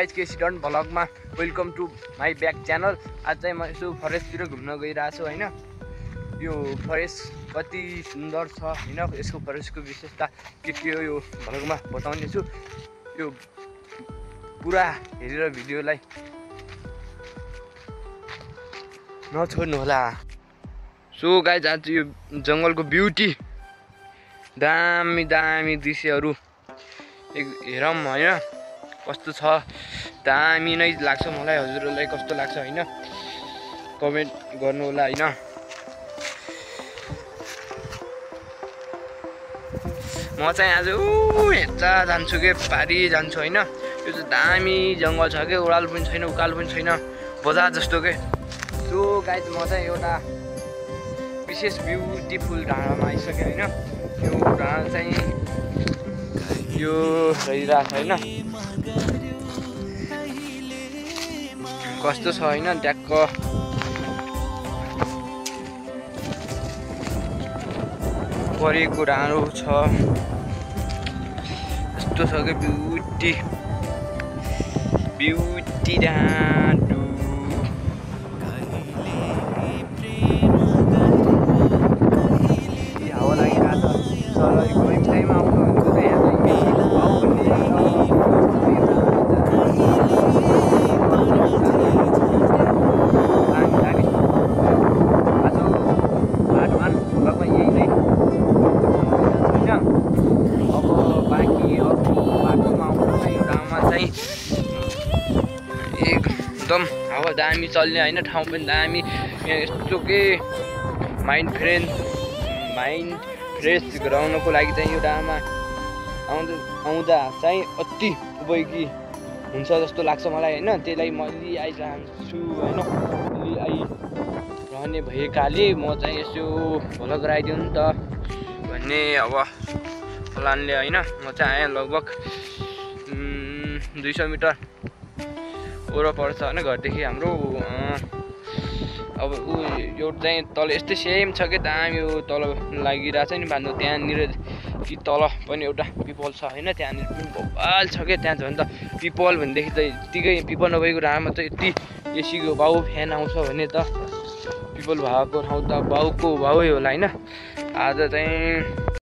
Guys KC डन भ्लगमा welcome to my back channel. आज चाहिँ म यसो फरेस्टतिर घुम्न गइरहेको छु होइन। यो फरेस्ट कति सुन्दर छ होइन, यसको फरेस्टको विशेषता के हो यो भ्लगमा बताउने छु। यो पुरा हेरेर भिडियोलाई नछोड्नु होला। सो गाइज आज यो जङ्गलको ब्युटी दामी दामी दृश्यहरू हेरौँ होइन, कस्तो छ दामी नै लाग्छ मलाई। हजुरहरूलाई कस्तो लाग्छ होइन कमेन्ट गर्नु होला होइन। म चाहिँ आज हेर्चा जान्छु के पारी जान्छु होइन। यो चाहिँ दामी जङ्गल छ के, ओह्रालो पनि छैन उकालो पनि छैन, बजार जस्तो के। सो गाइज म चाहिँ एउटा विशेष ब्युटिफुल डाँडामा आइसकेँ होइन। यो डाँडा चाहिँ यो रहिरहेको छ होइन, कस्तो छ होइन ट्याक्क परेको डाँडो छ, यस्तो छ कि ब्युटी ब्युटी डाँडो। हावा लागिरहेको छ, सरहरूको टाइममा आउनुहुन्छ त यहाँ एकदम हावा दामी चल्ने होइन, ठाउँ पनि दामी। यहाँ यस्तो के माइन्ड फ्रेस गराउनको लागि चाहिँ यो डाँडामा आउँदा चाहिँ अति उपयोगी हुन्छ जस्तो लाग्छ मलाई होइन। त्यसलाई म अलि आइरहन्छु होइन, अलि आइरहने भएकाले म चाहिँ यसो भ्लग गराइदिउँ नि त भन्ने अब प्लानले होइन। म चाहिँ आएँ लगभग 200 मिटर ओह्र पर्छ होइन घरदेखि हाम्रो। अब यो चाहिँ तल यस्तै सेम छ कि दामी यो तल लागिरहेको छ नि बाँध्नु, त्यहाँनिर कि तल पनि एउटा पिपल छ होइन, त्यहाँनिर पनि बबाल छ क्या। त्यहाँ झन् त पिपल भनेदेखि त यत्तिकै पिपल नभएको डाँडामा त यति एसीको बाउ फ्यान आउँछ भने त पिपल भएको ठाउँ त बाउको बाउै होला होइन। आज चाहिँ